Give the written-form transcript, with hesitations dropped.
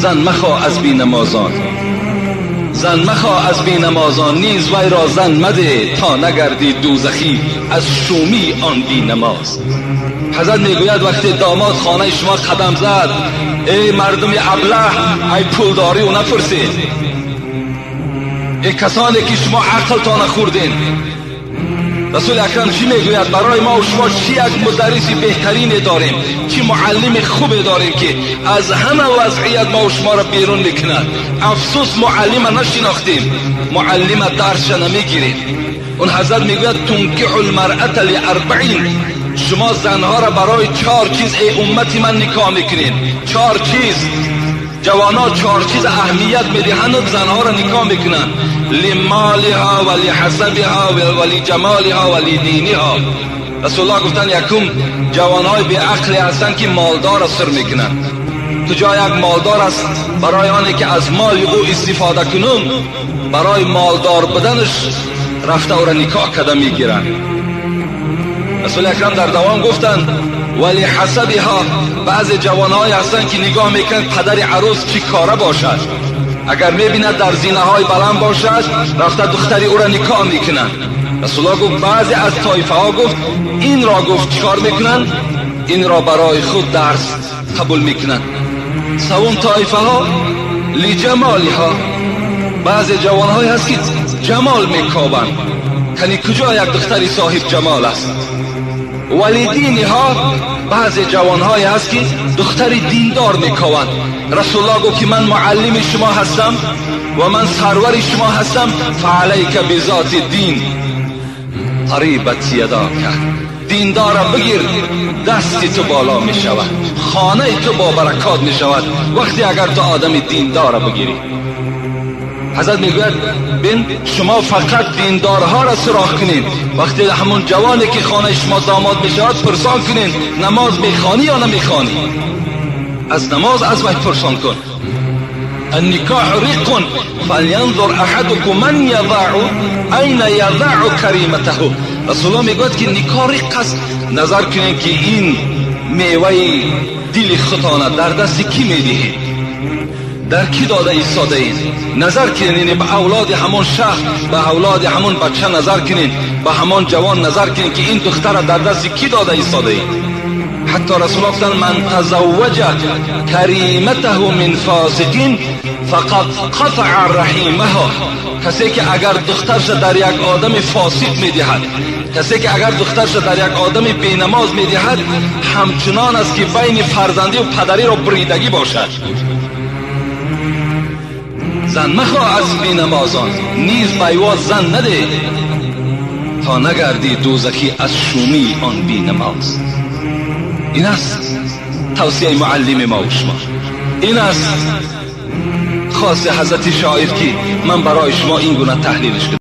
زن مخواه از بینمازان، زن مخواه از بینمازان، نیز وی را زن مده تا نگردی دوزخی از شومی آن بینماز. حضرت میگوید وقتی داماد خانه شما قدم زد، ای مردم ابله، ای پولداری و نپرسید، ای کسانی که شما عقلتان خوردین. رسول اکرم چی میگوید؟ برای ما و شما چی یک مدرس بهترین داریم، چی معلم خوب داریم که از همه وضعیت ما و شما را بیرون میکند. افسوس معلم نشناختیم، معلم درس نمیگیریم. اون حضرت میگوید تنکح المرأة لاربعین، شما زنها را برای 4 چیز ای امتی من نکاح میکنین. 4 چیز، جوانا 4 چیز اهمیت میدهند و زنها را نکاح میکنند: لمالها و لحسبها و لجمالها و لدینها. رسول الله گفتن یکم جوانهای بی عقلی هستند که مالدار را سر میکنند. کجا یک مالدار است، برای آنی که از مال او استفاده کنم، برای مالدار بدنش رفته او را نکاح کرده میگیرند. رسول اکرم در دوام گفتند ولی حسبها، بعض جوانهای هستند که نگاه میکنند پدر عروس چی کاره باشد، اگر میبیند در زینه های بلند باشد رفته دختری او را نکاح میکنند. رسول الله گفت بعضی از طایفه ها گفت این را گفت چیکار میکنند؟ این را برای خود درس قبول میکنند. سوم طایفه ها لجمالها، بعضی جوانهای هست که جمال میکابند، یعنی کجا یک دختری صاحب جمال است. ولی دینها، بعضی جوانهای هست که دختری دیندار میکاوند. رسول الله گفت که من معلم شما هستم و من سرور شما هستم، فعلیک بذات دین قریبت یداک، دیندار را بگیر دستی تو بالا می شود، خانه تو با برکات می شود وقتی اگر تو آدم دیندار را بگیری. حضرت میگوید بین شما فقط دیندارها را سراغ کنین، وقتی همون جوانی که خانه شما داماد می شود پرسان کنین نماز میخوانی یا نمیخوانی، از نماز از وی پرسان کن. النکاح رق فلینظر احدکم من یضع این یضع کریمته. رسول الله میگوید که نکاح رق است، نظر کنین که این میوه دل خودتان در دست کی میدهید، در کی داده ایستاده اید. نظر کنین به اولاد همان شهر، به اولاد همان بچه نظر کنین، به همان جوان نظر کنین که این دختر در دست کی داده ایستاده اید. حتی رسول الله گفتند من تزوج کریمته من فاسقین فقد قطع رحیمه. کسی که اگر دخترش در یک آدم فاسق میدهد، کسی که اگر دخترش در یک آدم بینماز میدهد، همچنان است که بین فرزندی و پدری را بریدگی باشد. زن مخواه از بینمازان، نیز بیواز زن نده تا نگردی دوزخی از شومی آن بینماز. این است توصیه معلم ما و شما، این است خاص حضرت شاعر که من برای شما این گونه تحلیلش کردم.